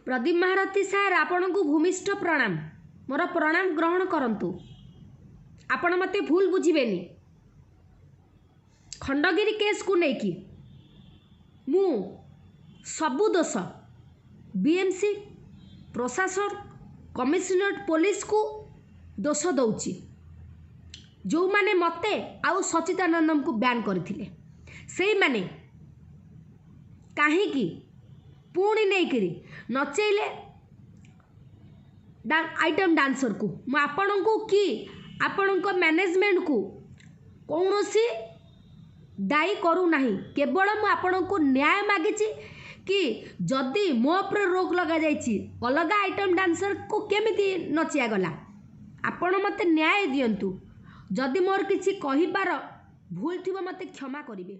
ପ୍ରଦୀପ ମହାରଥୀ sir, ଆପଣଙ୍କୁ ଭୂମିଷ୍ଠ ପ୍ରଣାମ। ମୋର ପ୍ରଣାମ ଗ୍ରହଣ କରନ୍ତୁ। ଆପଣ ମୋତେ ଭୁଲ ବୁଝିବେନି। ଖଣ୍ଡଗିରି କେସ୍କୁ ନେଇକି ମୁଁ ସବୁ ଦୋଷ ବିଏମ୍ସି ପ୍ରଶାସନ, କମିଶନରେଟ୍ ପୋଲିସକୁ ଦୋଷ ଦେଉଛି, ଯେଉଁମାନେ ମୋତେ ଆଉ ସଚିଦାନନ୍ଦଙ୍କୁ ବ୍ୟାନ୍ କରିଥିଲେ। ସେଇମାନେ କାହିଁକି ପୁଣି ନେଇକିରି ନଚେଇଲେ ଆଇଟମ୍ ଡାନ୍ସରକୁ? ମୁଁ ଆପଣଙ୍କୁ କି ଆପଣଙ୍କ ମ୍ୟାନେଜମେଣ୍ଟକୁ କୌଣସି ଦାୟୀ କରୁନାହିଁ। କେବଳ ମୁଁ ଆପଣଙ୍କୁ ନ୍ୟାୟ ମାଗିଛି କି ଯଦି ମୋ ଉପରେ ରୋକ ଲଗାଯାଇଛି, ଅଲଗା ଆଇଟମ୍ ଡାନ୍ସରକୁ କେମିତି ନଚିଆଗଲା? ଆପଣ ମୋତେ ନ୍ୟାୟ ଦିଅନ୍ତୁ। ଯଦି ମୋର କିଛି କହିବାର ଭୁଲ ଥିବ, ମୋତେ କ୍ଷମା କରିବେ।